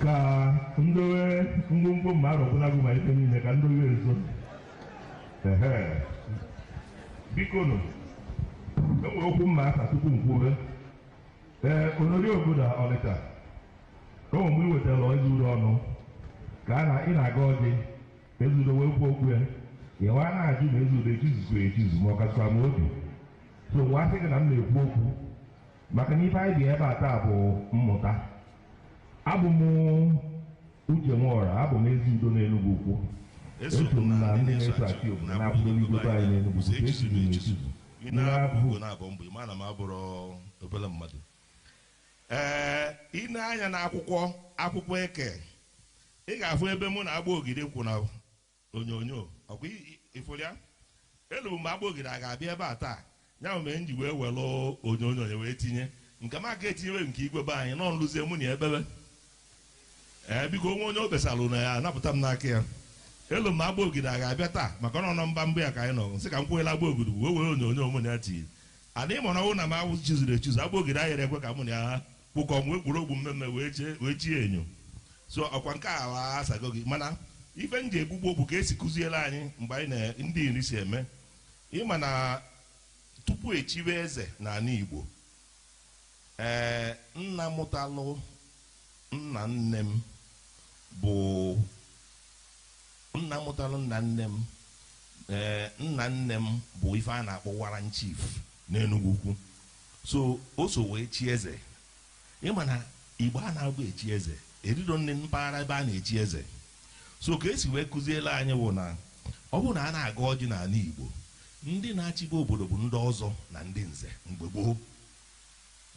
Ka ndowe ngwongwo mmadụ ọbụla bụ ma ife niile ka ndowe nso. Ehe, biko nụ, enwere okwu mma asa tupu m kwuwe. Ee, onori obodo Ọnịcha, o nwere mgbe ị wetara Ezeudo ọnụ ka a na ị na-aga ọjị. Ezeudo wee kwuo okwu ya, ịwa na-ajụ ma Ezeudo echizuzu echizu ma ọ kasịkwa m obi. So nwa asị gị na m na-ekwu okwu maka na ife anyị bi ebe a taa bụ mmụta. Abụ m Uche Nwaọra, abụ m ezi udo n'Enugwu Ukwu. Eso m na ndị na-eso achị obodo na-akwụdo n'igwe be anyị n'Enugwu Ukwu. Echizu m echizu. Ị na-abụ na-abọ mbọ, ị ma na m abụrụ obere mmadụ. Ee, ị na-anya n'akwụkwọ akwụkwọ eke, ị ga-afụ ebe mụ na Agba Ogide kwụ na onyonyo ọkwa ifụrụ ya elu. Mgbe Agba Ogide a ga-abịa ebe a taa, ya mere m ji wee welụ onyonyo ya wee tinye nke m aka etinyewe nke igwe be anyị nọ nlụzie mụ na ebebe. Ee, biko, onwe onye o kpesalụ na ya anapụta m n'aka ya elu. Ma Agba Ogide a ga-abịa taa maka ọ nọ mba mbụ ya ka anyị nọ nsị ka m kwuela Agba Ogide wee were onyonyo mụ na ya tinye ana ịmụ na ọnwụ na m awụ chizuru echizu. Agba Ogide anyere ekwe ka mụ na ya kwụkọ m wee kwuru ogbu mmemme wee chie enyo. So ọkwa nke a asago gị, mana ife m ji egbugbu okwu ka esi kụziere anyị mgbe anyị na ndị nri si eme. Ịma na tupu echiwe eze n'ala Igbo, ee, nna mụtalụ nna nne m bụ nna mụtalụ nna nne m. Ee, nna nne m bụ ife a na-akpọ warrant chief n'Enugwu Ukwu. So o so wee chi eze. Ịma na Igbo a na-abụ echi eze erido nne mpaghara ebe a na-echi eze. So ka esi wee kụziele anyị bụ na ọ bụrụ na a na-aga ọjị n'ala Igbo, ndị na-achịbe obodo bụ ndị ọzọ na ndị nze mgbe gboo.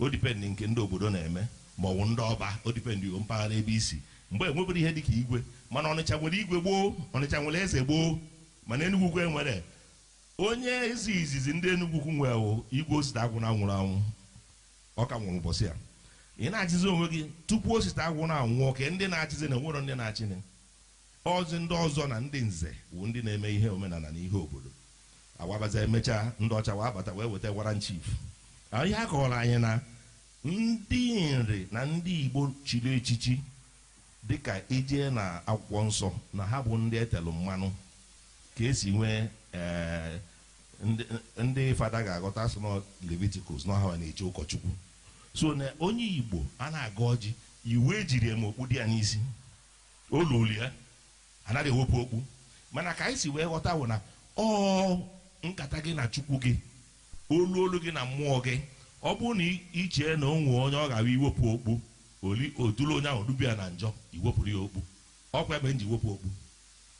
O depend nke ndị obodo na-eme ma ọ bụ ndị ọba, o depend mpaghara ebe isi. Mgbe enwebere ihe dịka igwe, mana Ọnịcha nwere igwe gboo, Ọnịcha nwere eze gboo, mana Enugwu Ukwu enwere onye eze. Izizi ndị Enugwu Ukwu nwere igwe Osita Agwụna nwụrụ anwụ. Ọ ka nwụrụ ụbọchị a ị na-achịzi onwe gị. Tupu Osita Agwụna anwụọ, ka ndị na-achịzi na enwero ndị na-achịnị ọzọ. Ndị ọzọ na ndị nze bụ ndị na-eme ihe omenala na ihe obodo. Awabaza emechaa, ndị ọcha wee bata wee weta warrant chief. Ihe a kọrọ anyị na ndị nri na ndị Igbo chiri echichi dịka ije na akwụkwọ nsọ na ha bụ ndị etelụ mmanụ ka esi nwee. Ee, ndị fada ga-aghọta sị na Leviticus na ha na-eche ụkọchukwu. So na onye Igbo a na-aga ọjị, iwu ejiri eme okpu dị ya n'isi, olu ya anaghị ewepụ okpu. Mana ka anyị si wee ghọta bụ na ọ nkata gị na Chukwu gị, olu olu gị na mmụọ gị. Ọ bụrụ na ichee na o nwee onye ọ ga-abịa iwepụ okpu oli odulu onye ahụ dubia na njọ, iwepụrụ ya okpu. Ọkwa ebe m ji wepụ okpu,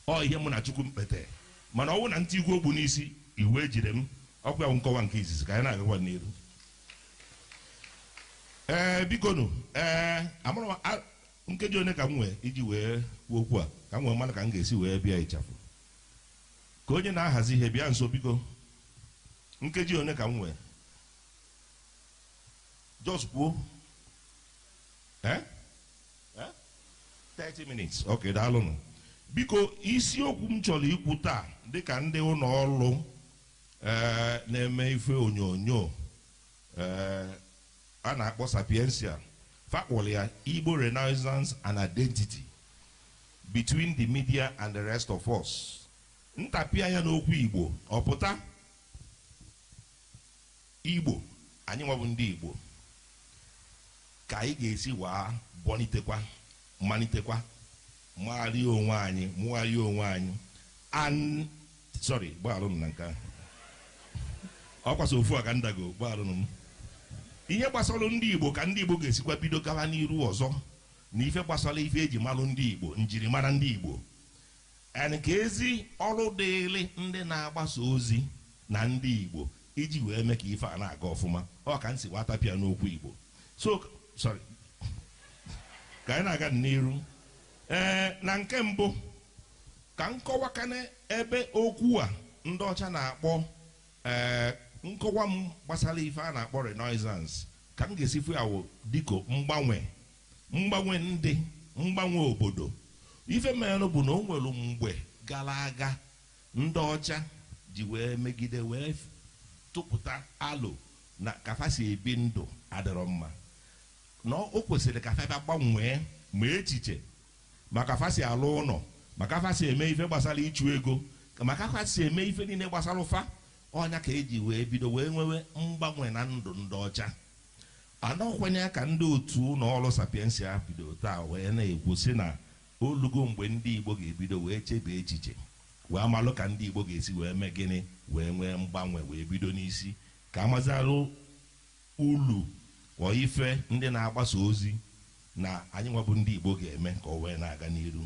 ọ ihe mụ na Chukwu mkpete. Mana ọ bụrụ na ntị igwe okpu n'isi, iwu ejire m. Ọkwa nkọwa nke izizi ka anyị na-agakwa n'iru. Ee, bikonu, ee, amara nkeji one ka m nwee iji wee kwuo okwu a ka m nwee mmadụ ka m ga-esi wee bịa ịchafụ ka onye na-ahazi ihe bịa nso. Biko, nkeji one ka m nwee? Just kwuo. Eh? Eh? 30 minutes, ok, daalụnụ. Biko, isiokwu m chọrọ ikwu taa, dịka ndị ụlọ ọrụ ee na-eme ife onyonyo ee a na-akpọ Sapientia fakpọrọ ya Igbo Renaissance and Identity between the media and the rest of us. Ntapịa ya n'okwu Igbo, ọ pụta Igbo anyị nwabụ ndị Igbo, ka anyị ga-esi waa bọnitekwa, malitekwa, mụgharịa onwe anyị, mụgharịa onwe anyị. And sorry, gbagharụ m na nke ahụ, ọ kwasa ofu a ka ndago. Gbagharụ m. Ihe gbasara ndị Igbo, ka ndị Igbo ga-esikwa bido gawa n'iru ọzọ na ife gbasara ife eji malụ ndị Igbo, njirimara ndị Igbo, and ka ezi ọrụ dịịrị ndị na-agbasa ozi na ndị Igbo iji wee mee ka ife a na-aga ọfụma. Ọ ka m si watapịa n'okwu Igbo. So sorry, ka anyị na-aga n'iru. Ee, na nke mbụ, ka nkọwakane ebe okwu a ndị ọcha na-akpọ, ee, nkọwa m gbasara ife a na-akpọ renaissance, ka m ga-esi fụ ya wụ dịka mgbanwe, mgbanwe ndị, mgbanwe obodo. Ife mere bụ na o nwere mgbe gara aga ndị ọcha ji wee megide, wee tụpụta alo na kafa si ebi ndụ adịrọ mma, na o kwesịrị ka fa bịa gbanwee. Ma echiche maka fa si alụ ụlọ, maka fa si eme ife gbasara ịchụ ego, maka fa si eme ife niile gbasara ụfa ọnya ka eji wee bido wee nwewe mgbanwe na ndụ ndị ọcha. Anọkwanye ka ndị otu ụlọ ọrụ Sapiensia bido taa wee na-ekwu sị na olugo mgbe ndị Igbo ga-ebido wee chebe echiche wee amalụ ka ndị Igbo ga-esi wee mee gịnị wee nwee mgbanwe wee bido n'isi ka amazalụ ulu kwa ife ndị na-agbasa ozi na anyị nwabụ ndị Igbo ga-eme ka ọ wee na-aga n'iru.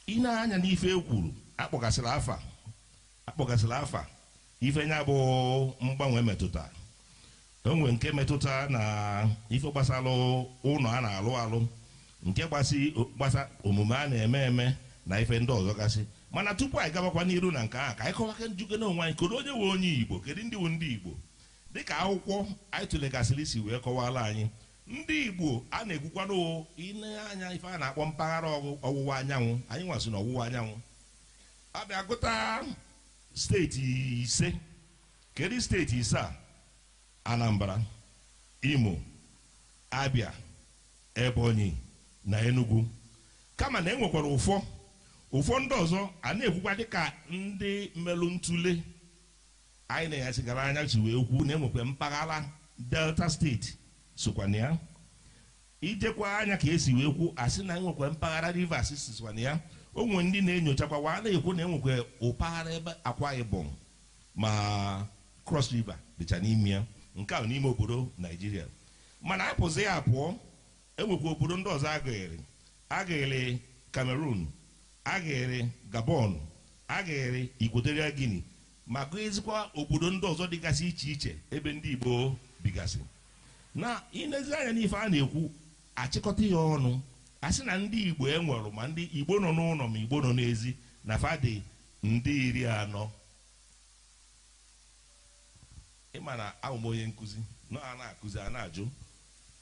Ị na-anya n'ife e kwuru akpọgasịrị afa ife nya bụ mgbanwe metụta onwe nke metụta na ife gbasara ụlọ a na-alụ alụ, nke gbasa omume a na-eme eme na ife ndị ọzọ gasị. Mana tupu anyị gabakwa n'iru na nke ahụ, ka anyị kọwaka njuke na onwe anyị, kedu onye nwe onye Igbo, kedu ndị wu ndị Igbo? Dịka akwụkwọ anyị tụlegasịrị isi wee kọwara anyị, ndị Igbo a na-ekwukwanụ ine anya ife a na-akpọ mpaghara ọwụwa anyanwụ. Anyị nwasị na ọwụwa anyanwụ abịa gụta steeti 5. Kedu steeti 5 a? Anambra, Imo, Abia, Ebonyi na Enugu. Kama na enwekwara ụfọ ndị ọzọ a na-ekwukwa dịka ndị mmelụ ntule anyị na-esigara anya si wee kwu na enwekwa mpaghara Delta steeti sokwa na ya. Ijekwa anya ka esi wee kwu asị na enwekwa mpaghara Rivers sokwa na ya. O nwere ndị na-enyochakwa wa na-ekwu na enwekwa ụpaghara ebe Akwa Ibom ma Cross River dịcha n'ime ya, nke ahụ n'ime obodo Naijiria. Mana apụzi ya apụọ, enwekwa obodo ndị ọzọ agịrị Cameroon, agịrị Gabon, agịrị Equatorial Guinea, ma gụezikwa obodo ndị ọzọ dịgasị iche iche ebe ndị Igbo bigasị. Na ilezi anya n'ife a na-ekwu achịkọta ya ọnụ, a sị na ndị Igbo enwere ma ndị Igbo nọ n'ụlọ ma Igbo nọ n'ezi na fa dị nde 40. Ịma na ahụ m onye nkụzi nọ a na-akụzi a na-ajụ,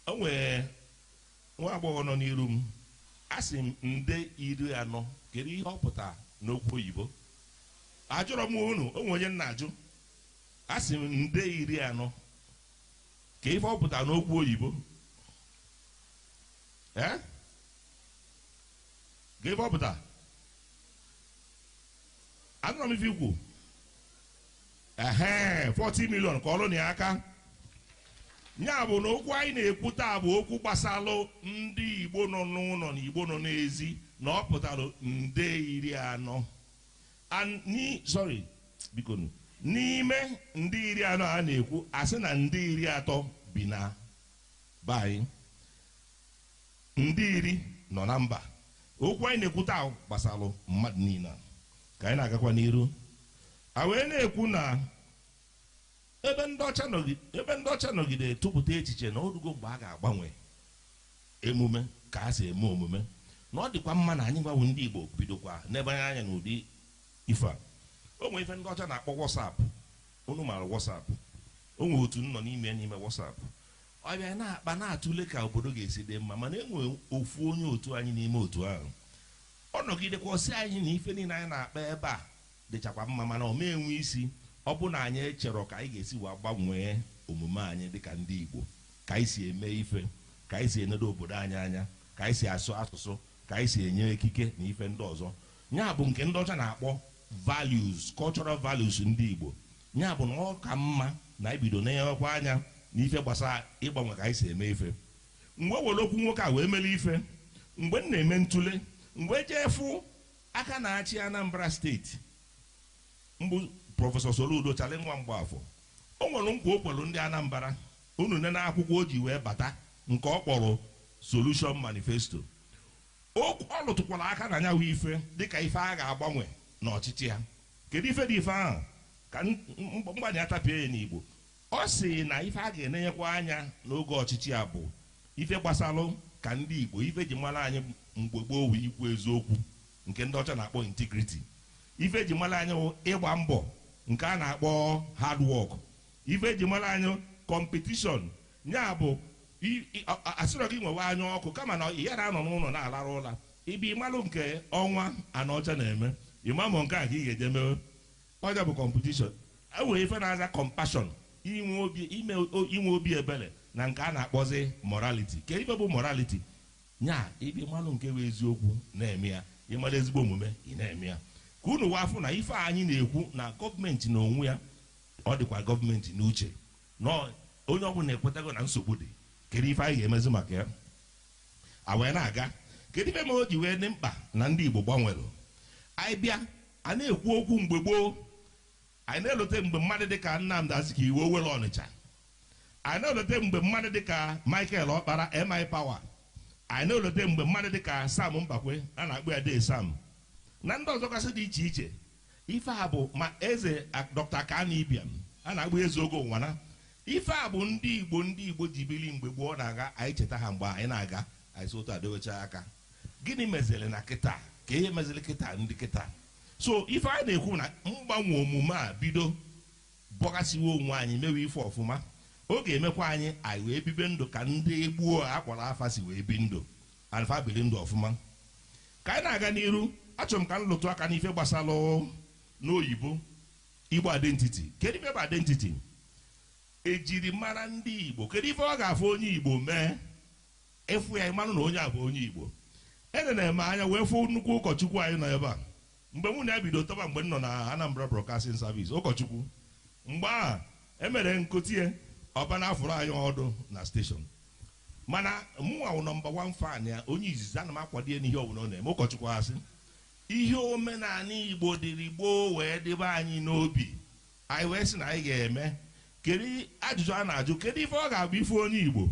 o nwere nwa agbọghọ nọ n'iru m, a sị m nde 40, kedu ihe ọ pụtara n'okwu oyibo? Ajụrọ m unu, o nwere onye m na-ajụ, a sị m nde 40, ka ife ọ pụtara n'okwu oyibo? Ka ife ọ pụtara? Anụrụ m ife ikwu. 40 million ka ọrụ na ya aka. Ya bụ na okwu anyị na-ekwu taa bụ okwu gbasalụ ndị Igbo nọ n'ụlọ na Igbo nọ n'ezi, na ọ pụtara nde 40. Biko n'ime nde 40 a na-ekwu, asị na nde 30 bi na be anyị, nde 10 nọ na mba. Okwu anyị na-ekwu taa gbasalụ mmadụ niile. Ka anyị na-agakwa n'iru, a wee na-ekwu na ebe ndị ọcha nọgide tụpụta echiche na orugo mgbe a ga-agbanwe emume ka a si eme omume, na ọ dịkwa mma na anyị gwanwe ndị Igbo bidokwa n'ebe anya n'ụdị ife a. O nwere ife ndị ọcha na-akpọ WhatsApp. Unu maara WhatsApp? O nwere otu nọ n'ime WhatsApp. Ọ bịa na-akpa na-atụle ka obodo ga-esi dị mma, mana enwere ofu onye otu anyị n'ime otu ahụ ọ nọgidekwa ọsị anyị na ife niile anyị na-akpa ebe a dịchakwa mma, mana ọ ma enwe isi. Ọ bụ na anyị echere ka anyị ga-esi wee gbanwee omume anyị dịka ndị Igbo, ka anyị si eme ife, ka anyị si enedo obodo anyị anya, ka anyị si asụ asụsụ, ka anyị si enye ekike na ife ndị ọzọ. Ya bụ nke ndị ọcha na-akpọ values, cultural values ndị Igbo. Ya bụ na ọ ka mma na ibido na-enyekwa anya n'ife gbasara ịgbanwe ka anyị si eme ife. Mgbe were okwu nwoke a wee mere ife, mgbe m na-eme ntụle, mgbe jee fụ aka na-achị Anambra steeti mbụ Prọfesọ Soludo Chale nwa Mgbafọ, o nwere nkwa o kwelu ndị Anambra unu nene akwụkwọ o ji wee bata nke ọ kpọrọ Solution Manifesto. Ọ lụtụkwara aka na nyawu ife dịka ife a ga-agbanwe n'ọchịchị ya. Kedu ife dị ife ahụ? Ka mgbanye atapịa ya n'Igbo. Ọ sị na ife a ga-enenyekwa anya n'oge ọchịchị ya bụ ife gbasalụ ka ndị Igbo ife ji mara anyị mgbe gboo wee ikwu eziokwu nke ndị ọcha na-akpọ integrity, ife ji mara anyị ịgba mbọ nke a na-akpọ hard work, ife ji mara anyị competition, ya bụ asịrọ gị nwewe anya ọkụ kama na ị yara anọ n'ụlọ na-alarụ ụla ibi ịmalụ nke ọnwa anọ ọcha na-eme ịmamụ nke a ka ị ga-eje mewe ọja bụ competition. E nwere ife na-aza compassion, inwe obi ebere na nke a na-akpọzi morality. Ke ife bụ morality? Nya ịbịa mmanụ nke bụ eziokwu na-eme ya, ịmara ezigbo omume ị na-eme ya. Ka unu wee afụ na ife anyị na-ekwu na gọọmenti na onwe ya, ọ dịkwa gọọmenti n'uche na onye ọbụla ekwetago na nsogbu dị. Kedu ife anyị ga-emezi maka ya? A wee na-aga. Kedu ife ma o ji wee dị mkpa na ndị Igbo gbanwere? Anyị bịa a na-ekwu okwu mgbe gboo, anyị na-elote mgbe mmadụ dịka Nnamdi Azikiwe Owelle Ọnịcha, anyị na-elote mgbe mmadụ dịka Michael Ọkpara MI Power, anyị na-elote mgbe mmadụ dịka Sam Mbakwe a na-akpọ ya Dee Sam, na ndị ọzọ kasị dị iche iche. Ife a bụ ma eze Dr. Kanu Ibiam a na-akpọ eze ogo nwana. Ife a bụ ndị Igbo, ndị Igbo ji bili mgbe gboo na-aga. Anyị cheta ha mgbe anyị na-aga, anyị si otu adowecha aka. Gịnị meziri na kịta? Ka ihe meziri kịta ndị kịta? So ife anyị na-ekwu na mgbanwe omume a bido bọgasịwa onwe anyị, mewe ife ọfụma, ọ ga-emekwa anyị anyị wee bibe ndụ ka ndị gboo akpọrọ afa si wee bi ndụ, alfa biri ndụ ọfụma. Ka anyị na-aga n'iru, achọrọ m ka m lụtụ aka n'ife gbasara n'oyibo Igbo identity. Kedu ife bụ identity? Ejirimara ndị Igbo. Kedu ife ọ ga-afụ onye Igbo mee ịfụ ya ịmanụ na onye a bụ onye Igbo? Enene m anya wee fụ nnukwu ụkọchukwu anyị nọ ebe a. Mgbe mụ na ya bido tọba, mgbe m nọ na Anambra Broadcasting Service, ụkọchukwu mgbe a emere nkotie ọba na-afụrụ anyị ọdụ na station, mana mụnwa nọmba 1 fan ya, onye izizi ana m akwado ya n'ihe ọbụla ọ na-eme. Ụkọchukwu asị ihe omenala Igbo dịrị gboo wee dịbe anyị n'obi, anyị wee sị na anyị ga-eme. Kedu ajụjụ a na-ajụ? Kedu ife ọ ga-abụ ife onye Igbo?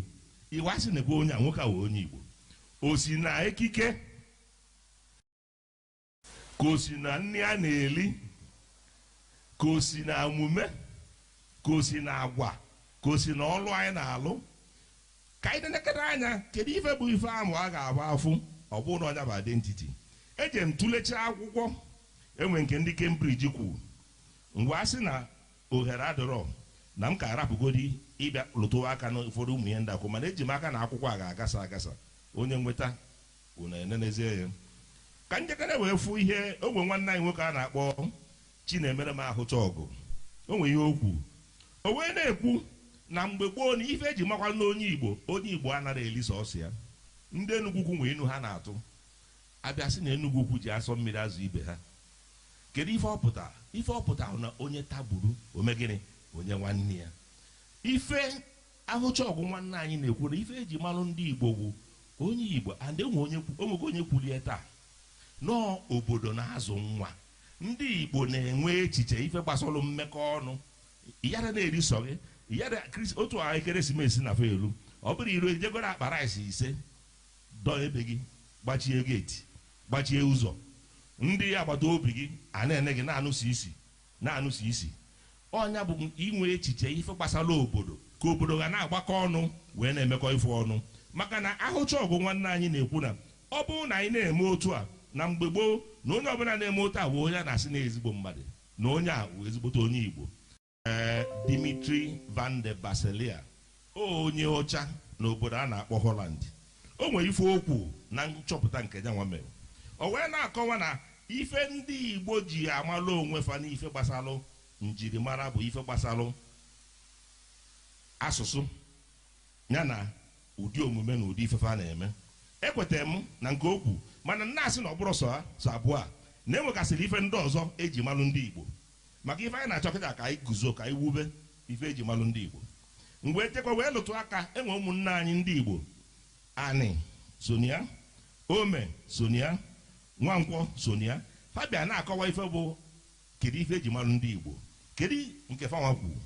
Iwe asị nekwa onye a, nwoke a wee onye Igbo. O si na ekike, ka o si na nri a na-eli, ka o si na omume, ka o si na agwa, ka o si na ọlụ anyị na-alụ. Ka anyị nenekere anya, kedu ife bụ ife ahụ a ga-agba afụ? Ọ bụrụ na ọnya bụ identity. Eji m tụlechaa akwụkwọ enwe nke ndị Cambridge kwuru, mgbe a sị na ohere adịrọ na m ka arapụgodi ịbịa lụtụwa aka n'ụfọdụ ụmụ ihe ndị akwụ, mana eji m aka na akwụkwọ a ga-agasa agasa, onye nweta unu enenezie ya. Ka njekere wee fụ ihe ogwe nwanne anyị nwoke a na-akpọ Chinemere m ahụcha ọgụ, o nwere ihe o kwuru. O wee na-ekwu na mgbe gboo na ife eji makwa n'onye Igbo, onye Igbo anaghị eli sọsọ ya. Ndị Enugwu ukwu nwee inu ha na-atụ, abịa sị na Enugwu ukwu ji asọ mmiri azụ ibe ha. Kedu ife ọ pụtara? Ife ọ pụtara na onye tagburu ome gịnị? Onye nwanne ya. Ife ahụcha ọgụ nwanne anyị na-ekwu na ife eji malụ ndị Igbo bụ onye Igbo, and onwego onye kwulie taa nọọ obodo na-azụ nwa. Ndị Igbo na-enwe echiche ife gbasara mmekọ ọnụ, yara na-eri sọ gị yara otu a ekeresimesi na felu, ọ bụrụ iru ejegoro akpa rice 5 dọ ebe gị, gbachie geeti, gbachie ụzọ, ndị agbata obi gị a na-ene gị na-anụsi isi. Ọnya bụ inwe echiche ife gbasara obodo, ka obodo ga na-agbakọ ọnụ wee na-emekọ ife ọnụ. Maka na ahụcha ọgụ nwanne anyị na-ekwu na ọ bụrụ na anyị na-eme otu a na mgbe gboo, na onye ọbụla na-eme otu a bụ onye a na-asị na ezigbo mmadụ, na onye a bụ ezigbote onye Igbo. Dimitri van der Baselia, onye ọcha n'obodo a na-akpọ Holland, o nwere ife okwu na nchọpụta nke ya nwa mere. O wee na-akọwa na ife ndị Igbo ji amalụ onwe fa n'ife gbasalụ njirimara bụ ife gbasalụ asụsụ ya na ụdị omume na ụdị ifefe a na-eme. Ekwetara m na nke okwu, mana nna asị na ọ bụrụ sọ abụọ a na-enwekasịrị ife ndị ọzọ eji malụ ndị Igbo. Maka ife anyị na-achọ kịta ka anyị guzo, ka anyị wube ife eji malụ ndị Igbo. Mgbe echekwa wee lụtụ aka, enwe ụmụnne anyị ndị Igbo, Ani Sonia, Ome Sonia, Nwankwọ Sonia, Fabia na-akọwa ife bụ kedu ife eji malụ ndị Igbo, kedu nke fanwa kwuru.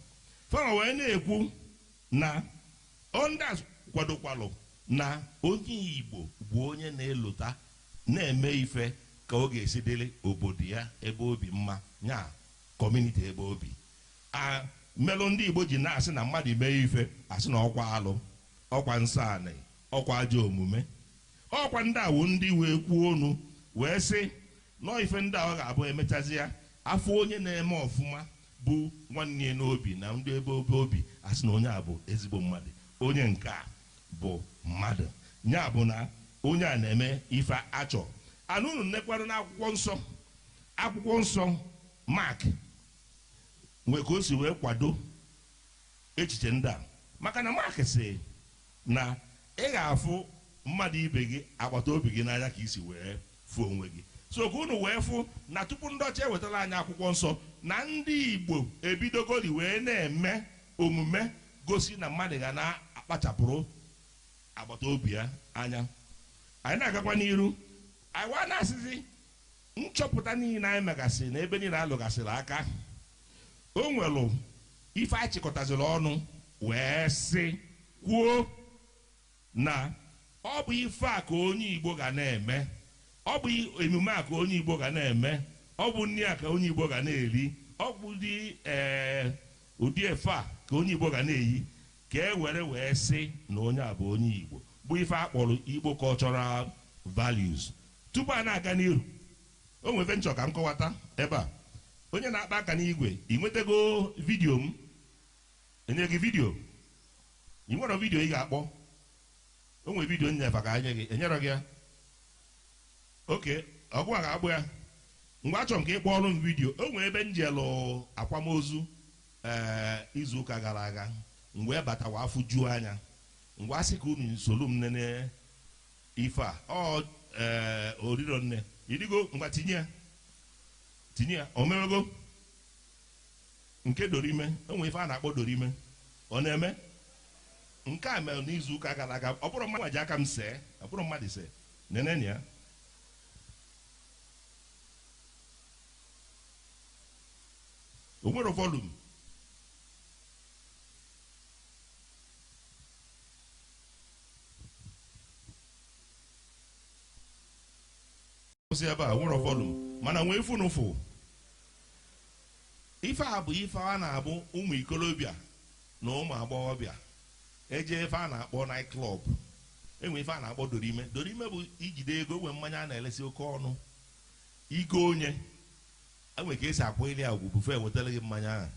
Fanwa wee na-ekwu na ndị kwadokwalụ na onye Igbo bụ onye na-elota na-eme ife ka ọ ga-esi dịrị obodo ya ebe obi mma, nya kọmuniti ebe obi. A melụ ndị Igbo ji na-asị na mmadụ mee ife asị na ọkwa alụ, ọkwa nsọ anị, ọkwa ajọ omume. Ọkwa ndị awụ ndị wee kwuo ọnụ wee sị nọọ ife ndị a ọ ga-abụ emechazi ya afọ onye na-eme ọfụma bụ nwanne ya n'obi na ndị ebe obi obi asị na onye a bụ ezigbo mmadụ, onye nke a bụ mmadụ, ya bụ na onye a na-eme ife achọ. Anụ unu nnekwara n'akwụkwọ nsọ, akwụkwọ nsọ Mark nwee ka o si wee kwado echiche ndị a. Maka na Mark sị na ị ga-afụ mmadụ ibe gị, agbata obi gị n'anya ka isi wee fụ onwe gị. So ka unu wee fụ na tupu ndị ọcha ewetara anyị akwụkwọ nsọ na ndị Igbo ebidogori wee na-eme omume gosi na mmadụ ga na-akpachapụrụ agbata obi ya anya. Anyị na-agakwa n'iru, anyị wa na-asịzi nchọpụta niile anyị megasịrị na ebe niile alụgasịrị aka, o nwere ife anyị chịkọtaziri ọnụ wee sị kwuo na ọ bụ ife a ka onye Igbo ga na-eme, ọ bụ emume a ka onye Igbo ga na-eme, ọ bụ nri a ka onye Igbo ga na-eri, ọ bụ ụdị efe a ka onye Igbo ga na-eyi, ka e were wee sị na onye a bụ onye Igbo, bụ ife a kpọrọ Igbo cultural values. Tupu a na-aga n'iru, o nwere ife nchọ ka m kọwata ebe a. Onye na-akpa aka n'igwe, ị nwetago vidiyo m? Enye gị vidiyo? Ị nwere vidiyo ị ga-akpọ? O nwere vidiyo nyefa ka nye gị, enyere gị ya? Oke, ọgwụ a ga-agbụ ya. Ngwa, achọrọ m ka ị kpọọrọ m vidiyo. O nwere ebe njelụ akwamozu izu ụka gara aga, mgbe batawa afọ juo anya, ngwa sị ka unu soro m nene ife a. Ọ oriro nne idigo, ngwa tinye ya, tinye ya. O mewego nke dorime. O nwere ife a na-akpọ dorime, ọ na-eme nke a mere n'izu ụka gara aga. Ọ bụrụ mmadụ ji aka m see, ọ bụrụ mmadụ see, nene ya. O nwere volume. Kwụsị ebe a, nwere volume, mana nwee ifunụfụ. Ife a bụ ife a na-abụ ụmụ ikolobịa na ụmụ agbọghọbịa eje ife a na-akpọ night club. Enwe ife a na-akpọ dorime. Dorime bụ ijide ego, nwee mmanya a na-elesi oke ọnụ, igo onye enwe ka esi akwụ ili agwụ bufe wetara gị mmanya ahụ,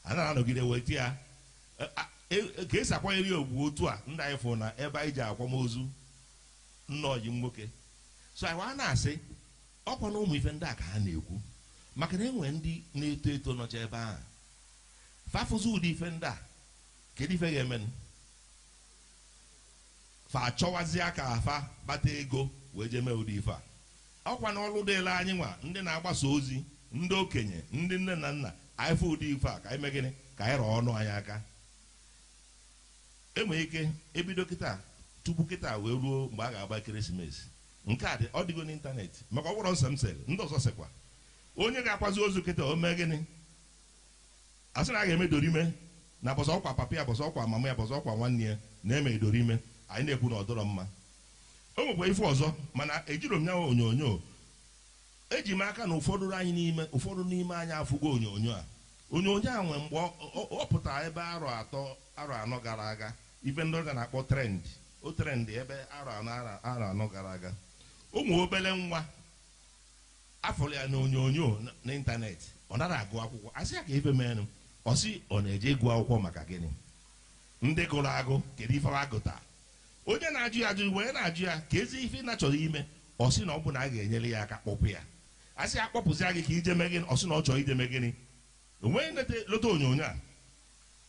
a na-anọgide weta ya ka esi akwanyere ya ogwu. Otu a ndị anyị fụrụ na ebe anyị ji akwamozu nna ọyị nwoke. So anyị a na-asị ọkwa na ụmụ ife ndị a ka ha na-ekwu, maka na enwe ndị na-eto eto nọcha ebe ahụ fafụzi ụdị ife ndị a, kedu ife ga-emenụ? Fa achọwazi aka afa kpata ego wee jee mee ụdị ife a. Ọkwa na ọrụ dịla anyị nwa ndị na-agbasa ozi, ndị okenye, ndị nne na nna, anyị fụ ụdị ife a ka anyị mee gịnị? Ka anyị rọọ ọnụ anyị aka. Enwere ike ebido kịta tupu kịta wee ruo mgbe a ga-agba ekeresimesi. Nke a dị, ọ dịgo n'ịntanetị, maka ọ bụrụ nsọ m sere, ndị ọzọ sekwa. Onye ga-akwazi ozu kịta o mee gịnị? A sị na a ga-eme dorime na bọsọ ọkwa papa ya, bọsọ ọkwa mama ya, bọsọ ọkwa nwanne ya na-eme dorime. Anyị na-ekwu na ọ dọrọ mma. O nwekwa ife ọzọ, mana ejiro m ya onyonyo. Eji m aka na ụfọdụ anyị n'ime, ụfọdụ n'ime anyị afụgo onyonyo a. Onyonyo a nwee mgbe ọ pụtara ebe arọ 3 arọ 4 gara aga, ife ndị ọcha na-akpọ trend. O trend ebe arọ 4 gara aga. Ụmụ obere nwa afọrọ ya n'onyonyo n'ịntanetị, ọ nara agụ akwụkwọ. Asị ya ka ife menụ, ọ sị ọ na-eje ịgụ akwụkwọ maka gịnị? Ndị gụrụ agụ kedu ife agụta? Onye na-ajụ ya ajụ wee na-ajụ ya ka ezi ife na chọrọ ime, ọ sị na ọ bụ na a ga-enyere ya aka kpọpụ ya. Asị ya kpọpụzi gị ka ije mee gịnị? Ọ sị na ọ chọrọ ije mee gịnị? O nweghị lota onyonyo a.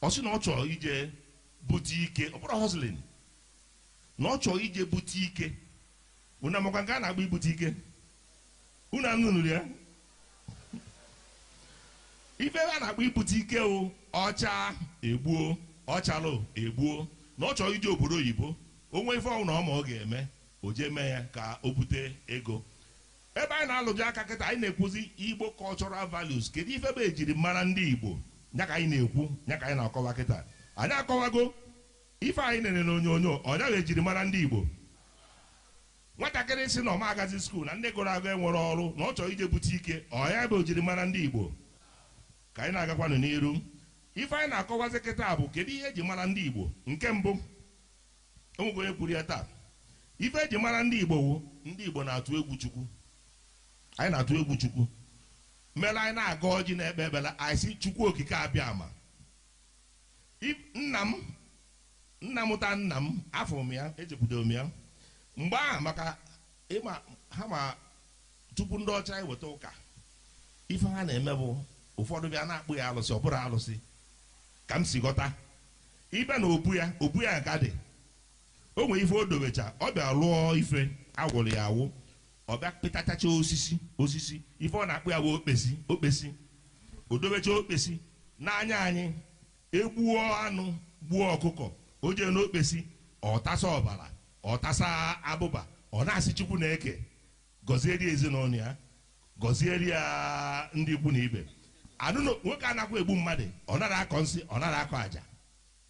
Ọ sị na ọ chọrọ ije bute ike, ọ bụrụ hustling, na ọ chọrọ ije bute ike. Unu amakwa nke a na-agba ibute ike? Unu anụnụrụ ya? Ife a na-akpọ ibute ike o, ọcha egbuo, ọchalụ egbuo, na ọ chọrọ ije obodo oyibo, o nwee ife ọnwụ na ọ ma ọ ga-eme, o jee mee ya ka o bute ego. Ebe anyị na-alụji aka kịta, anyị na-ekwuzi Igbo cultural values. Kedu ife bụ ejiri mara ndị Igbo? Ya ka anyị na-ekwu, ya ka anyị na-akọwa kịta. Anyị akọwago ife anyị nere n'onyonyo, ọ nyaghị ejiri mara ndị Igbo. Nwatakịrị si na ọ ma agazi skuul na ndị gụrụ agụ enwere ọrụ na ọ chọrọ ije bute ike, ọ ya bụ ojiri mara ndị Igbo. Ka anyị na-agakwanụ n'iru, ife anyị na-akọwazi kịta bụ kedu ihe eji mara ndị Igbo. Nke mbụ, o nwekwa onye kwuru ya taa, ife eji mara ndị Igbo wụ ndị Igbo na-atụ egwu Chukwu. Anyị na-atụ egwu Chukwu, mere anyị na-aga ọjị na-ekpe ekpere, anyị sị Chukwu okike abịa ama. Nna m, nna mụta nna m, afọ m ya, echekwudoro m ya mgbe ahụ, maka ịma ha ma tupu ndị ọcha eweta ụka, ife ha na-eme bụ ụfọdụ bịa na-akpụ ya alụsị, ọ bụrụ alụsị ka m si ghọta. Ibe na obu ya, obu ya ka dị. O O nwere ife o dobecha, ọ bịa lụọ ife agwụrụ ya awụ, ọ bịa pịtachacha osisi ife ọ na-akpụ ya bụ okpesi. O dobecha okpesi n'anya anyị, egbuo anụ gbuo ọkụkọ, o jee n'okpesi, ọ tasa ọbara, ọ tasa abụba, ọ na-asị Chukwu na-eke gọzieri ezinụlọ ya, gọzieri ya ndị ikwu na ibe. Anụ nwoke anakwa egbu mmadụ, ọ nara akọ nsị, ọ nara akọ aja,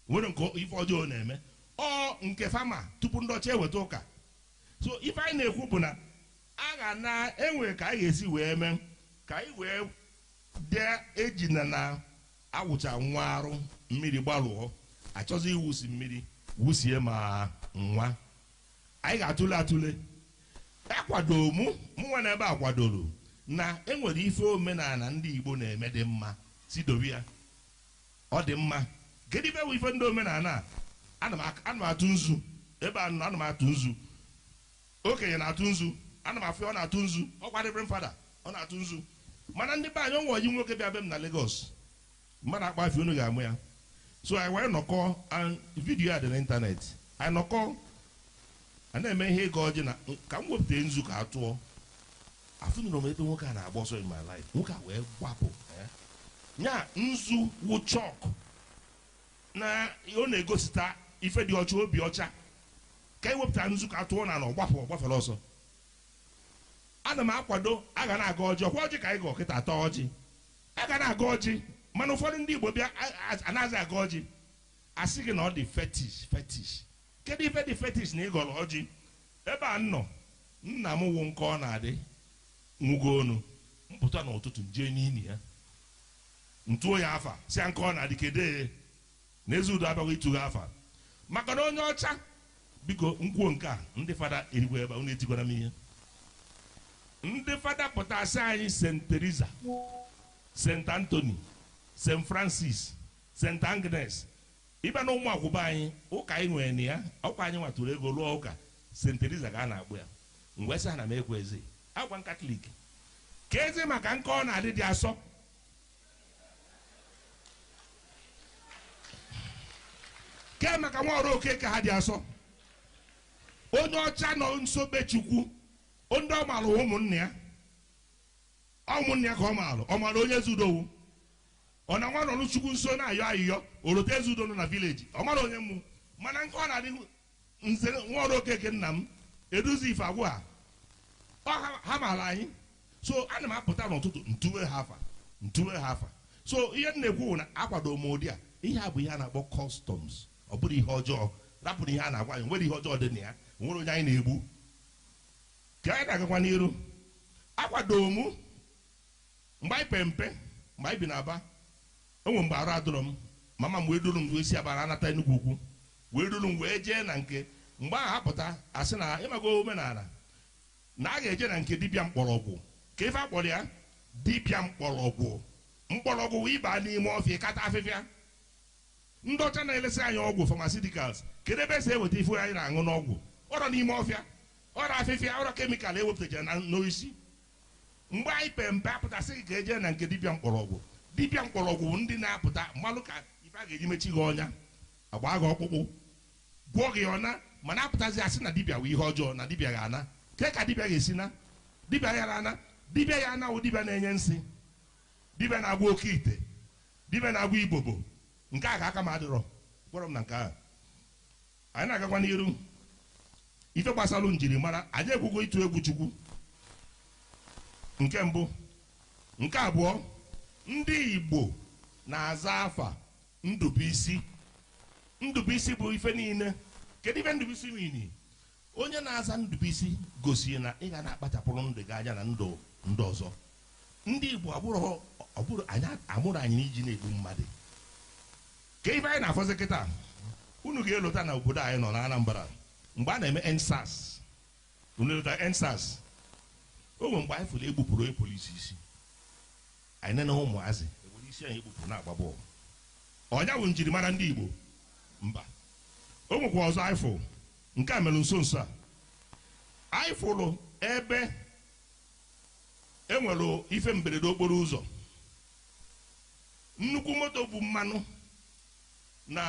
nwere nke ife ọjọọ na-eme ọ nke fama tupu ndị ọcha eweta ụka. So ife anyị na-ekwu bụ na a ga na-enwe ka anyị ga-esi wee mee ka anyị wee dee ejina na awụcha nwa arụ mmiri gbalụọ, achọzi iwusi mmiri wusie ma nwa. Anyị ga-atụle atụle. Akwado mụ nwa na ebe a kwadoro na enwere ife omenala ndị Igbo na-eme dị mma, si dobe ya, ọ dị mma. Kedu ife bụ ife ndị omenala a? Ana m atụ nzu ebe a nọ, ana m atụ nzu, okenye na-atụ nzu, ana m afụ ọ na-atụ nzu, ọkwa Reverend Fada ọ na-atụ nzu. Mana ndị be anyị, onwe oyi nwoke bịa be m na Lagos, mmadụ akpa afọ unu ga-amụ ya. So anyị wee nọkọ, vidiyo a dị n'ịntanetị, anyị nọkọ a na-eme ihe ịga ọjị na ka m wepụta nzu ka a tụọ. Afụnụrụ m ebe nwoke a na-agba ọsọ in my life, nwoke a wee gbapụ nya nzu wụ chọk na ọ na-egosita ife dị ọcha, obi ọcha. Ka e wepụta nzu ka a tụọ na ọ gbapụ, ọ gbafere ọsọ. Ana m akwado a ga na-aga ọjị, ọkwa ọjị ka anyị ga ọkịta atọ ọjị, a ga na-aga ọjị. Mana ụfọdụ ndị Igbo bịa anaghịzi aga ọjị, asị gị na ọ dị fetish. Kedu ife dị fetish na ịgọrọ ọjị? Ebe a nọ, nna m wụ nke ọ na-adị nwugo onu, mpụta n'ụtụtụ jee n'ili ya, ntụo ya afa, si ya nke ọ na-adị kedu na ezi udo abịaghị ịtụgha afa. Maka na onye ọcha, biko nkwuo nke a, ndị fada erigwe ebe a, unu etigwara m ihe. Ndị fada pụta asị anyị St. Teresa, St. Anthony, St. Francis, St. Agnes. Ịbịa na ụmụ akwụba anyị, ụka anyị nwere na ya, ọkwa anyị nwatụrụ ego lụọ ụka St. Teresa ka a na-akpụ ya. Mgbe sị ha na m ekwe eze, agwa m Katọlik ka eze maka nke ọ na-adị dị asọ. Ke maka nwa ọrụ oke ka ha dị asọ. Onye ọcha nọ nso be Chukwu, ndị ọ maara ụmụnne ya, ụmụnne ya ka ọ maara, ọ maara onye zudowu. Ọ na nwa nọ n'Chukwu nso na-ayọ ayịyọ, orote ezudo nọ na vileji, ọ mara onye mmụ. Mana nke ọ na-adị nze nwa ọrụ okeke nna m eduzi ife agwụ ha, ọ ha maara anyị. So ana m apụta n'ụtụtụ ntụwe ha afa. So ihe m na-ekwu bụ na akwado m ụdị a, ihe a bụ ihe a na-akpọ customs, ọ bụrụ ihe ọjọọ. Rapụrụ ihe a na-agwa anyị, nwere ihe ọjọọ dị na ya, nwere onye anyị na-egbu. Ka anyị na-agakwa n'iru, akwado m mgbe anyị pe mpe, mgbe anyị bi n'Aba, enwe mgbe arụ adụrọ m, mama m wee duru m wee si Aba anata Enugu ukwu, wee duru m wee jee na nke mgbe ahụ apụta asị na ịmago omenala na a ga-eje na nke dibịa mkpọrọgwụ. Ka ife akpọrọ ya dibịa mkpọrọgwụ, mkpọrọgwụ ịba n'ime ọfịa kata afịfịa. Ndị ọcha na-elesi anyị ọgwụ pharmaceuticals, kedu ebe esi eweta ife anyị na-aṅụ n'ọgwụ? Ọrọ n'ime ọfịa, ọrọ afịfịa, ọrọ kemikal ewepụtachara na n'oisi. Mgbe anyị pe mpe apụtasị gị ka eje na nke dibịa mkpọrọgwụ. Dibịa mkpọrọgwụ bụ ndị na-apụta mmalụ ka ife a ga-eji mechi gị ọnya, agba gị ọkpụkpụ, gwụọ gị ọna. Mana apụtazi asị na dibịa wụ ihe ọjọọ, na dibịa ga-ana. Ke ka dibịa ga-esi na? Dibịa ya ana, dibịa ya ana wụ dibịa na-enye nsị, dibịa na-agwọ oke ite, dibịa na-agwọ ibobo. Nke a ka aka m adịrọ, gwọrọ m na nke ahụ. Anyị na-agakwa n'iru ife gbasara njirimara anyị ekwugo ịtụ egwu Chukwu nke mbụ. Nke abụọ, ndị Igbo na-aza afa Ndubuisi. Ndubuisi bụ ife niile. Kedu ife Ndubuisi mini? Onye na-aza Ndubuisi gosi na ị ga na-akpachapụrụ ndụ gị anya na ndụ ndị ọzọ. Ndị Igbo ọbụrụ anyị amụrụ anyị n'iji na-egbu mmadụ. Ka ife anyị na-afọzi kịta, unu ga-elota na obodo anyị nọ na Anambra mgbe a na-eme EndSARS. Unu elota EndSARS? O nwere mgbe anyị fụrụ egbupụrụ onye polisi isi, anyị nene ụmụazị ewere isi anyị egbupụrụ na-agba bọọlụ. Ọnya bụ njirimara ndị Igbo? Mba. O nwekwa ọzọ anyị fụrụ, nke a mere nso nso a. Anyị fụrụ ebe e nwere ife mberede okporo ụzọ, nnukwu moto bụ mmanụ na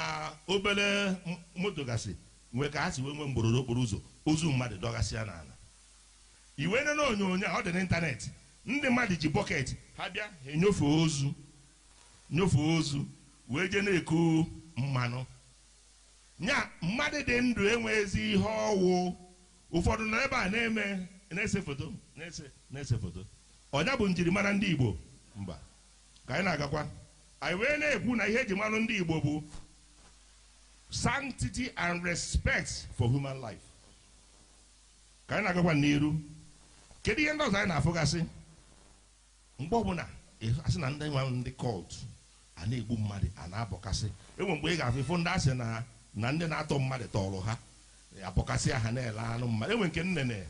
obere moto gasị Nwee ka ha si wee nwee mgborodo okporo ụzọ, ozu mmadụ dọgasịa n'ala. Iwe nene onyonyo a, ọ dị n'ịntanetị. Ndị mmadụ ji bucket ha bịa, ha enyofe ozu, nyofee ozu wee jee na-eku mmanụ. Nya mmadụ dị ndụ enweghịzi ihe ọwụ. Ụfọdụ nọ ebe a na-eme, na-ese foto, na-ese foto. Ọnya bụ njirimara ndị Igbo? Mba. Ka anyị na-agakwa, anyị wee na-ekwu na ihe eji marụ ndị Igbo bụ sanctity and respect for human life. Ka anyị na-agakwa n'iru, kedu ihe ndị ọzọ anyị na-afụgasị? Mgbe ọbụla asị na ndị nwa ndị cult a na-egbu mmadụ, a na-abọkasị. Enwe mgbe ị ga-afụ ifụ ndị asị na ndị na-atọ mmadụ tọrọ ha, abọkasị ha, na-ele anụ mmadụ. Enwe nke nnene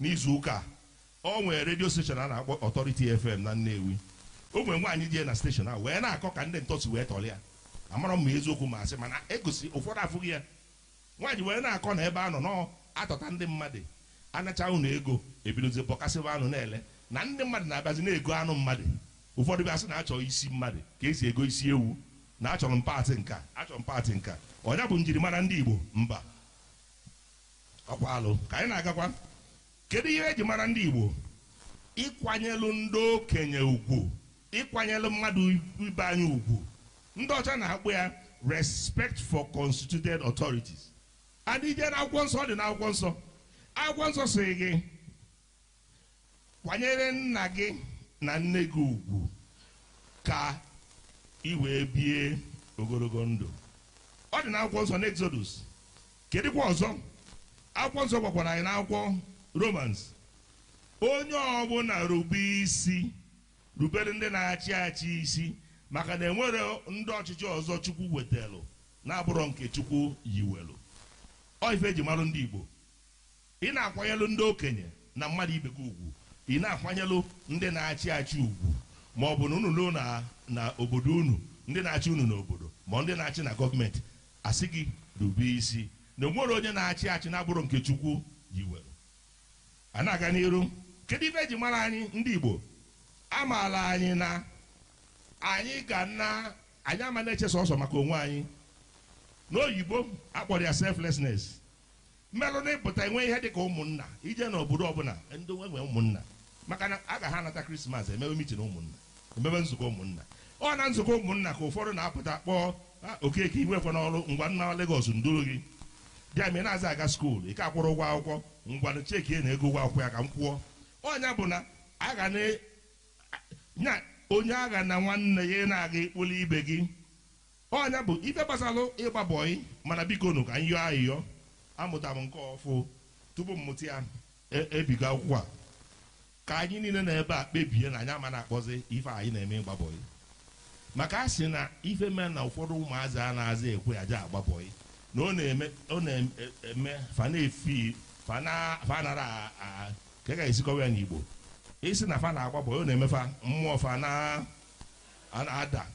n'izu ụka, o nwere radio station a na-akpọ Authority FM na Nnewi. O nwere nwaanyị jee na station ahụ wee na-akọ ka ndị ntọsi wee tọrọ ya. Amara m ma eziokwu ma asị, mana egosi ụfọdụ afụghị ya. Nwaanyị wee na-akọ na ebe a nọ nọọ atọta ndị mmadụ, anacha unu ego, ebidozie bọkasịba anụ na-ele, na ndị mmadụ na-abịazi na-ego anụ mmadụ. Ụfọdụ bịa sị na achọ isi mmadụ ka esi ego isi ewu, na achọrọ m paatị nka, achọrọ m paatị nka. Ọnya bụ njirimara ndị Igbo? Mba, ọkwa alụ. Ka anyị na-agakwa, kedu ihe eji mara ndị Igbo? Ịkwanyelu ndị okenye ugwu, ịkwanyelu mmadụ ibe anyị ugwu. Ndị ọcha na-akpụ ya respect for constituted authorities. Adịje na akwụkwọ nsọ, ọ dị n'akwụkwọ nsọ. Akwụkwọ nsọ sị gị kwanyere nna gị na nne gị ugwu ka ị wee bie ogologo ndụ. Ọ dị n'akwụkwọ nsọ n'Exodus. Kedụkwa ọzọ akwụkwọ nsọ gwakwara anyị n'akwụkwọ Romans? Onye ọbụla rube isi, rubere ndị na-achị achị isi, maka na enwere ndị ọchịchị ọzọ Chukwu wetalụ na-abụrọ nke Chukwu yiwelu. Ọ ife eji marụ ndị Igbo: ị na-akwanyelu ndị okenye na mmadụ ibe gị ugwu, ị na-akwanyelu ndị na-achị achị ugwu, ma ọ bụ na unu ruo na obodo unu, ndị na-achị unu n'obodo, ma ndị na-achị na gọọmenti, asị gị rube isi na onwere onye na-achị achị na-abụrụ nke Chukwu yiwelu. A na-aga n'iru, kedu ife eji mara anyị ndị Igbo? Amaala anyị na anyị ga na anyị ama na-eche sọsọ maka onwe anyị. N'oyibo akpọrọ ya selflessness. Mmerụ na ịpụta enwe ihe dịka ụmụnna, ije n'obodo ọbụla ndị nwe ụmụnna, maka na a ga ha anata Christmas, emewe meeting ụmụnna, emewe nzukọ ụmụnna. Ọ na nzukọ ụmụnna ka ụfọdụ na-apụta kpọọ Okeke iwekwa n'ọrụ, ngwa nna Lagos nduru gị bịa ma ị na-aza aga school, ị ka akwụrụ ụgwọ akwụkwọ, ngwanụ cheki na ego ụgwọ akwụkwọ ya ka m kwụọ. Ọnya bụ na aga na onye agha na nwanne ya na-aga ikpoli ibe gị. Ọnya bụ ife gbasalụ ịgba bọyị. Mana biko nụ, ka m yọọ ayịyọ. Amụta m nke ọfụ tupu m mụta ya, ebigo akwụkwọ a. Ka anyị niile na ebe a kpebie na anyị ama na-akpọzi ife anyị na-eme ịgba bọyị, maka a sị na ife mee na ụfọdụ ụmụazị a na-aza ekwe aja agba bọyị na ọ na-eme, ọ na-eme fa na-efi fa nara ka e ga-esikọwa ya n'Igbo. Isi na fa na-agba bọyị, ọ na-eme fa mmụọ fa na-ada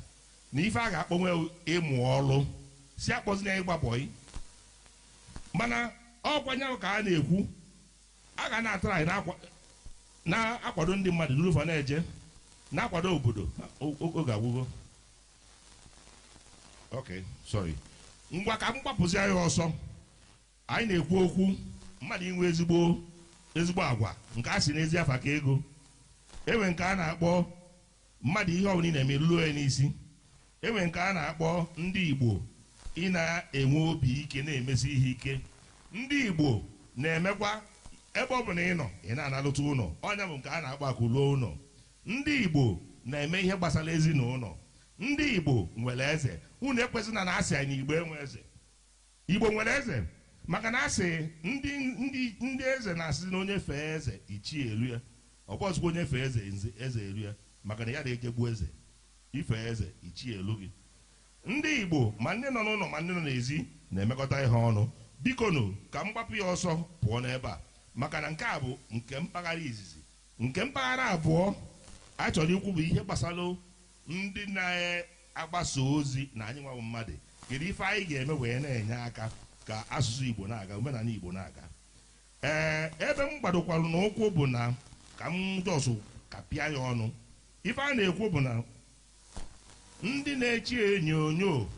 na ife a ga-akpọnwe ịmụ ọlụ si akpọzi na ịgba bọyị. Mana ọkwanye ka a na-ekwu, a ga na-atara anyị na-akwado ndị mmadụ duru fa na-eje na-akwado obodo. Oge agwụgo. Ok, sorry. Ngwa, ka m gbapụzi anyị ọsọ. Anyị na-ekwu okwu mmadụ inwe ezigbo agwa, nke a sị n'ezi afa ka ego enwe, nke a na-akpọ mmadụ ihe ọbụla ị na-eme ruo ya n'isi. Enwe nke a na-akpọ ndị Igbo ị na-enwe obi ike, na-emesi ihe ike. Ndị Igbo na-emekwa ebe ọ bụla ị nọ, ị na-analụta ụlọ. Ọnya bụ nke a na-akpọ akụluo ụlọ. Ndị Igbo na-eme ihe gbasara ezinụlọ. Ndị Igbo nwere eze. Unu ekwesịna na asị anyị Igbo enwe eze. Igbo nwere eze, maka na asị ndị ndị ndị eze na-asị na onye fee eze, ichie elu ya. Ọ bụzikwa onye fee eze, eze elu ya, maka na ya na-ejegbu eze. Ife eze, ichie elu gị. Ndị Igbo, ma ndị nọ n'ụlọ ma ndị nọ n'ezi, na-emekọta ihe ọnụ. Biko nụ, ka m gbapụ ya ọsọ pụọ n'ebe a, maka na nke a bụ nke mpaghara izizi. Nke mpaghara abụọ a chọrọ ikwu bụ ihe gbasara ndị na-agbasa ozi na anyị nwa mmadụ. Kedu ife anyị ga-eme wee na-enye aka ka asụsụ Igbo na-aga, omenala Igbo na-aga? Ee, ebe m gbadokwara n'ụkwụ bụ na ka m jọsụ ka pịa ya ọnụ. Ife a na-ekwu bụ na ndị na-echi onyonyo,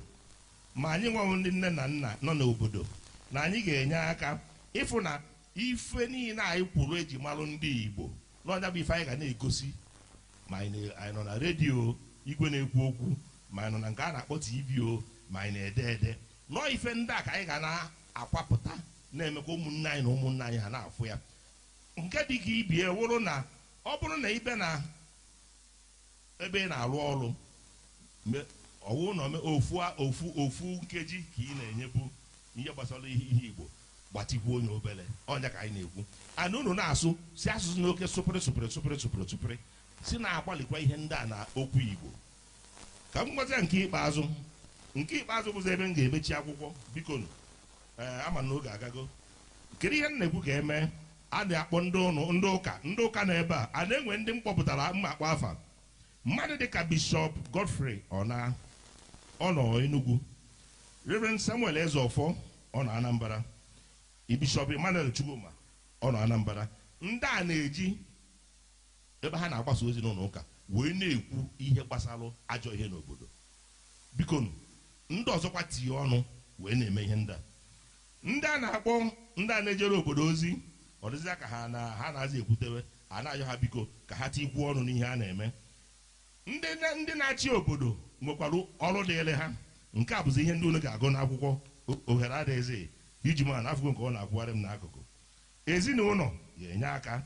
ma anyị nwanwụ ndị nne na nna nọ n'obodo. Na anyị ga-enye aka ịfụ na ife niile anyị kwuru eji malụ ndị Igbo n'ọnya bụ ife anyị ga na-egosi, ma anyị nọ na redio igwe na-ekwu okwu, ma anyị nọ na nke a na-akpọ TV o, ma anyị na-ede ede, nọọ ife ndị a ka anyị ga na-akwapụta na-emekwa ụmụnne anyị na ụmụnne anyị ha na-afụ ya. Nke dị ka ibie wụrụ na ọ bụrụ na ibe na ebe ị na-arụ ọrụ ọwụ na ofu ofu ofu nkeji ka ị na-enyebu ihe gbasara ihe Igbo, gbatikwu onye obere ọnya ka anyị na-ekwu. Ana unu na-asụ si asụsụ n'oke sụpịrị sụpịrị sụpịrị sụpịrị sụpịrị si na-agbalịkwa ihe ndị a na okwu Igbo. Ka m gwazie nke ikpeazụ, nke ikpeazụ bụzi ebe m ga-emechi akwụkwọ, biko nụ, ee, ama na oge agago. Kedu ihe m na-ekwu ka emee? A na-akpọ ndị ụka, ndị ụka na ebe a a na-enwe ndị m kpọpụtara mma akpọ afa mmadụ dịka Bishọp Godfrey ọ nọ Enugu, Reverend Samuel Ezeofor ọ nọ Anambra, Bishọp Emmanuel Chukwuma ọ nọ Anambra. Ndị a na-eji ebe ha na-agbasa ozi n'ụlọ ụka wee na-ekwu ihe gbasara ajọ ihe n'obodo. Biko ndị ọzọkwa tinye ọnụ wee na-eme ihe ndị a. Ndị a na-akpọ ndị a na-ejere obodo ozi, ọ dịzịa ka ha na-aza ekwutewe, a na-ayọ ha biko ka ha tikwuo ọnụ n'ihe a na-eme. Ndị na-achị obodo nwekwara ọrụ dịịrị ha. Nke a bụzi ihe ndị unu ga-agụ n'akwụkwọ, ohere adịghịzị iji ma na afụgo nke ọ na-akwụgharị m n'akụkụ. Ezinụlọ ga-enye aka.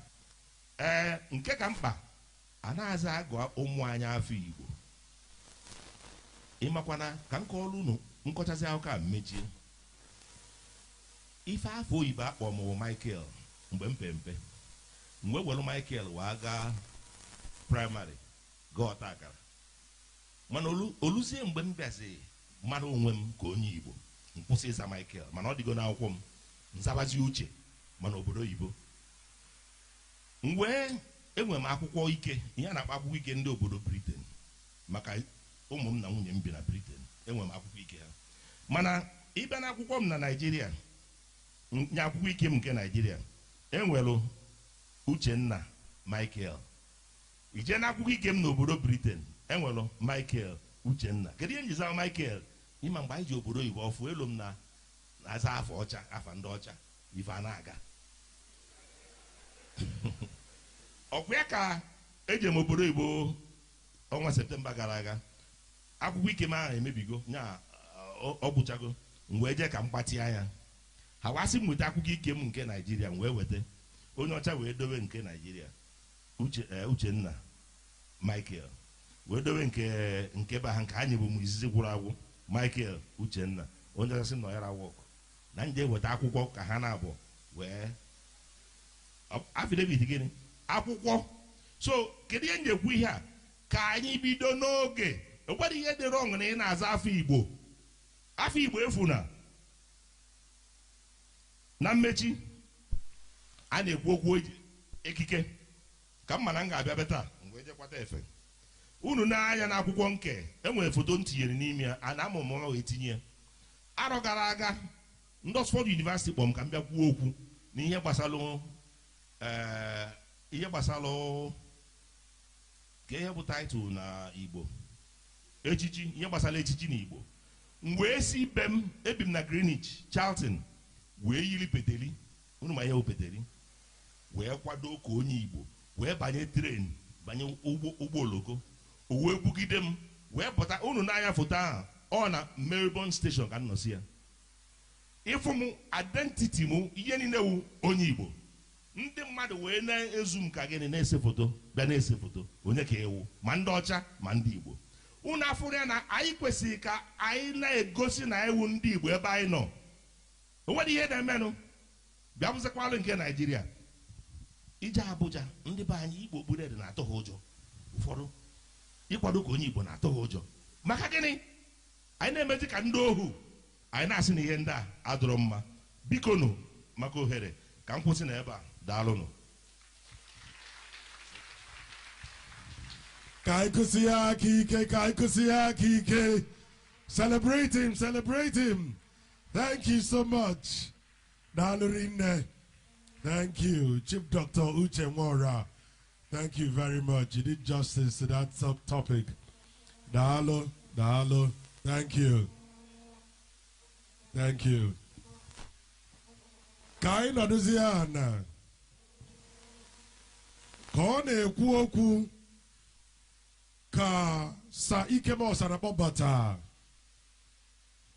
Ee, nke ka mkpa, a na-aza agụ ụmụ anyị afọ Igbo. Ịmakwana ka nke ọrụ unu nkọchasị akụkọ a mmechie. Ife afọ oyibo akpọ m Michael mgbe m pe mpe, mgbe were Michael wee gaa praịmarị gaa ọta akara, mana oluzie mgbe m bịazi mara onwe m ka onye Igbo, nkwụsị ịza Michael, mana ọ dịgo n'akwụkwọ m nzabazi Uche, mana obodo oyibo. Mgbe enwere m akwụkwọ ike, ihe a na-akpọ akwụkwọ ike ndị obodo Britain, maka ụmụ m na nwunye m bi na Britain, enwere m akwụkwọ ike ha. Mana ịbịa n'akwụkwọ m na Naịjirịa, nye akwụkwọ ike m nke Naịjirịa, enwere Uchenna Michael. Ije n'akwụkwọ ike m n'obodo Britain, enwere Michael Uchenna. Kedu ihe njiza Michael? Ịma mgbe anyị ji obodo oyibo ọfụ elu m na aza afọ ọcha, afa ndị ọcha, ife a na-aga. Ọkwa ya ka eji m obodo oyibo ọnwa Septemba gara aga, akwụkwọ ike m ahụ emebigo, nya ọ gwụchago, m wee jee ka m gbatịa anya. Ha wasị m weta akwụkwọ ike m nke Naịjirịa, m wee weta. Onye ọcha wee dobe nke Naịjirịa, Uchenna Michael, wee dobe nke ba ha nke anyị bụ m izizi gwụrụ agwụ, Michael Uchenna. Onye ọcha sị m nọ ya wọk na nje weta akwụkwọ ka ha na-abụ wee affidavit gịnị akwụkwọ. So kedu ihe njekwu ihe a? Ka anyị bido n'oge. Enwere ihe dị wrong na ị na-aza afọ Igbo. Afọ Igbo efu na na mmechi a na-ekwu okwu ekike ka mma na m ga-abịa be taa mgbe ejekwata efe unu na-anya n'akwụkwọ nke enwere foto m tinyere n'ime ya, a na-amụ m wee tinye ya. Arọ gara aga ndị Oxford University kpọrọ m ka m bịa kwuo okwu n'ihe gbasara ihe gbasara ka ihe bụ taịtụl na Igbo, echichi, ihe gbasara echichi na Igbo. Mgbe esi be m, ebi m na Greenwich, Charlton, wee yiri peteri, unu ma ihe bụ peteri, wee kwado ka onye Igbo, wee banye tren, banye ụgbọ oloko, o wee bugide m wee pụta. Unu n'anya foto ahụ, ọ na Melbourne Station ka m nọ si ya. Ịfụ m identity m, ihe niile wu onye Igbo. Ndị mmadụ wee na-ezu m ka gịnị na-ese foto, bịa na-ese foto onye ka ewu, ma ndị ọcha ma ndị Igbo. Unu afụrụ ya na anyị kwesịrị ka anyị na-egosi na ewu ndị Igbo ebe anyị nọ. O nwere ihe na-emenụ. Bịa bụzikwalụ nke Naịjirịa. Ije Abuja, ndị be anyị Igbo okpuru na-atụ ha ụjọ. Ụfọdụ ịkwado ka onye Igbo na-atụ ha ụjọ. Maka gịnị? Anyị na-emezi ka ndị ohu. Anyị na-asị na ihe ndị a adọrọ mma. Biko nụ maka ohere ka m kwụsị na ebe a. Daalụnụ. Kaikusiyakike, Celebrate him, celebrate him. Thank you so much. Daalụ. Thank you, Chief Dr. Uche Nwora. Thank you very much. You did justice to that subtopic. Daalụ, daalụ. Thank you. Thank you. Ka anyị nọdụzie ana ka ọ na-ekwu okwu ka Sir Ikem Osarakpo bata.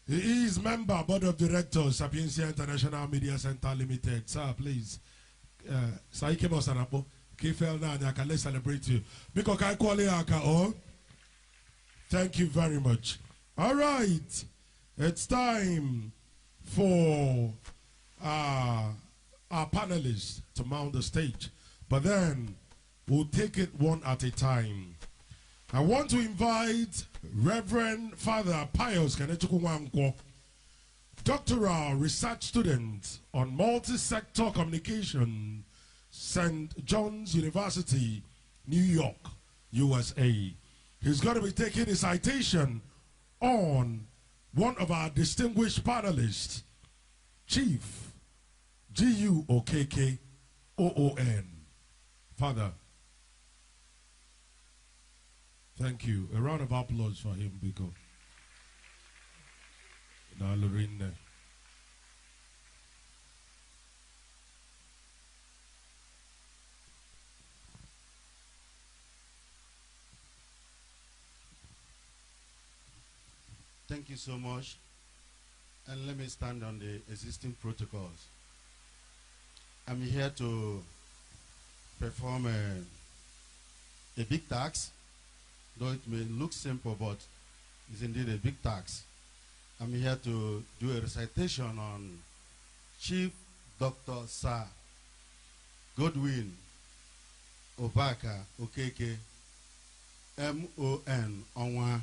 He is member, Board of Directors, Sapientia International Media Center Limited. Sir, please. Sir Ikem Osarakpo, Kefel Nanyaka, let's celebrate you. Biko ka anyị kụọla ya aka, oh. Thank you very much. All right. It's time for our panelists to mount the stage. But then we'll take it one at a time. I want to invite Reverend Father Pius Kenechukwu Nwankwo, doctoral research student on multi-sector communication, St. John's University, New York, USA. He's going to be taking a citation on one of our distinguished panelists, Chief G.U. Okeke, OON. Father, thank you. A round of applause for him, Biko. Daalụ rinne. Thank you so much. And let me stand on the existing protocols. I'm here to perform a big task, though it may look simple, but it's indeed a big task. I'm here to do a recitation on Chief Dr. Sir Godwin Obaka Okeke, M-O-N, Onwa.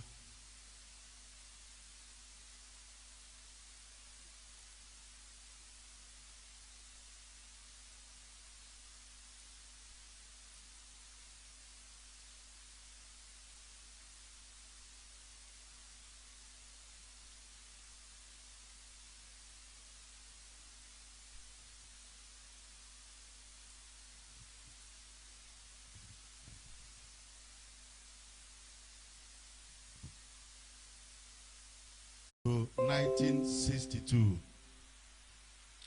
To 1962.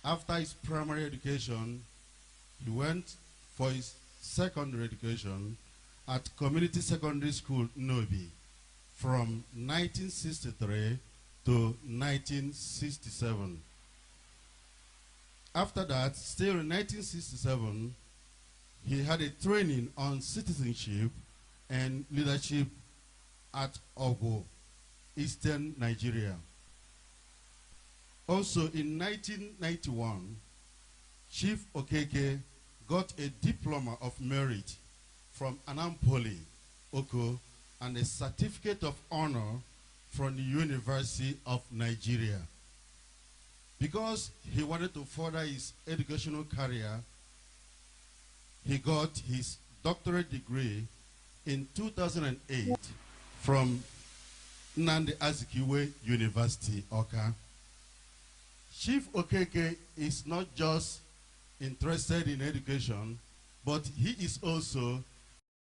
After his primary education, he went for his secondary education at Community Secondary School, Nobi, from 1963 to 1967. After that, still in 1967, he had a training on citizenship and leadership at Ogo, Eastern Nigeria. Also in 1991, Chief Okeke got a diploma of merit from Anampoli, Oko, and a certificate of honor from the University of Nigeria. Because he wanted to further his educational career, he got his doctorate degree in 2008 from Nnamdi Azikiwe University, Awka. Chief Okeke is not just interested in education, but he is also